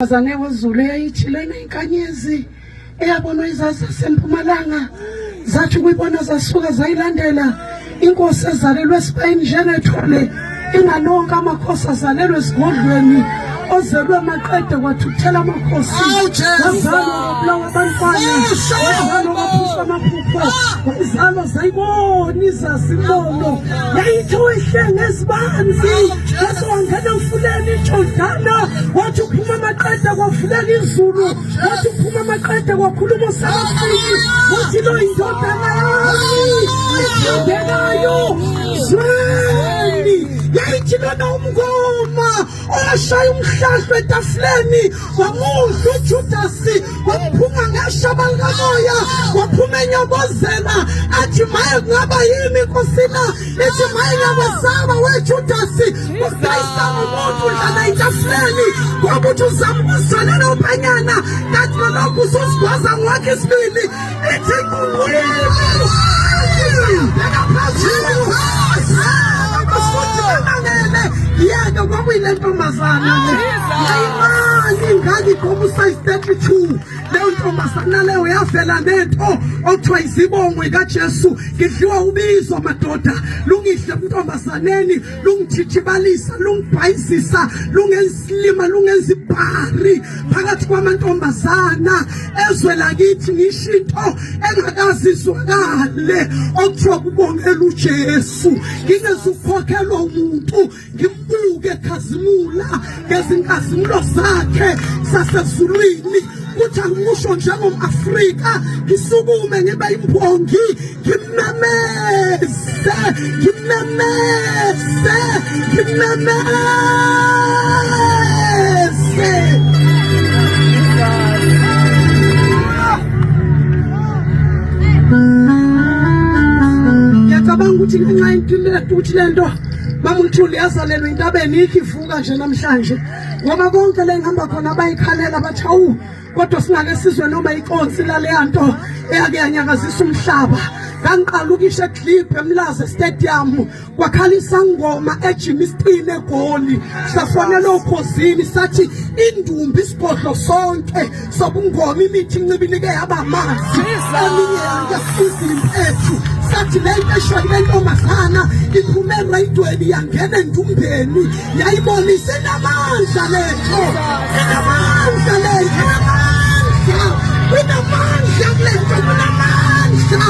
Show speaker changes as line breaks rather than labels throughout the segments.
Zane wezulu eyayithi lena inkanyezi eyabonwa izazi zasempumalanga zathi ukuyibona zasuka zayilandela inkosi ezalelwe esibayeni njengethole inganonke amakhosi azalelwe esigodlweni ozelwe maqede kwathukuthela amakhosi wazalwa kwabulawa abantwana wazalwa kwaphuswa amaphupho wazalwa zayibona izazimbono yayithi wehle ngezibanzi bese wangena emfuleni ijordana wathi uphuma amaqeda kwavuleka izulu wathi uphuma amaqeda kwakhuluma userafini wathi lo indodana yami ethandekayo zweni yayithi lona umngoma owashaya umhlahlo etafuleni wamudla ujudasi wamphunga ngeshaba likamoya waphuma enyobozela athi maye kungaba yimi nkosina ithi maye ngiyakwesaba wejudasi udayisa ngomuntu udlala etafuleni ngoba uthi uzama ukuzivalela uphanyana kanti nalokhu usuzigwaza ngwakho isibili ithi nkulunkulu bheka phezulu yena kwakuyile ntombazana le yayimali ingaka igqoka usize 32 leyo ntombazana leyo yavela nento okuthiwa izibongo ikaJesu ngidliwa ubizo madoda lungidle kuntombazaneni lungithithibalisa lungibhayisisa lungensilima lungenza ibhari phakathi kwamantombazana ezwe lakithi ngisho into engakazizwakale okuthiwa kubongela uJesu ngingezukukhokhelwa umuntu ngimbuke khazimula ngezinkazimulo zakhe sasezulwini kuthi angimusho njengom-afrika ngisukume ngibe imbongi ngimemeze ngimemeze ngimemeze. Ngiyacabanga ukuthi ngenxa yento ukuthi le nto mama uMthuli yazalelwa entabeni ikho ivuka nje namhlanje ngoba konke le ngihamba khona bayikhalela bathi awu kodwa singake sizwe noma iconsi laleya nto eyake yanyakazisa umhlaba. Ngangiqala ukisha eClip eMlaza Stadium kwakhala isangoma eJimistini eGoli safonela okhozini sathi indumbi isigodlo sonke sobungoma imithi incibilike yaba amanzi eminye yasiza impethu sathi le nto esho le ntombazana iphume erayidweni yangena endumbeni yayibonisa inamandla le nto inamandla le nto inamandla kunamandla kule nto kunamandla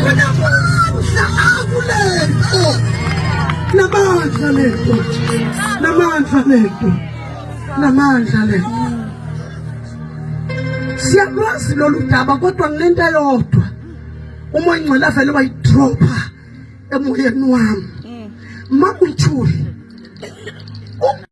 kunamandla akule nto namandla le nto namandla le nto namandla le nto. Siyalwazi lolu daba kodwa nginento eyodwa umoya ingcwele avele wayidropha emoyeni wami. Mama uMthuli.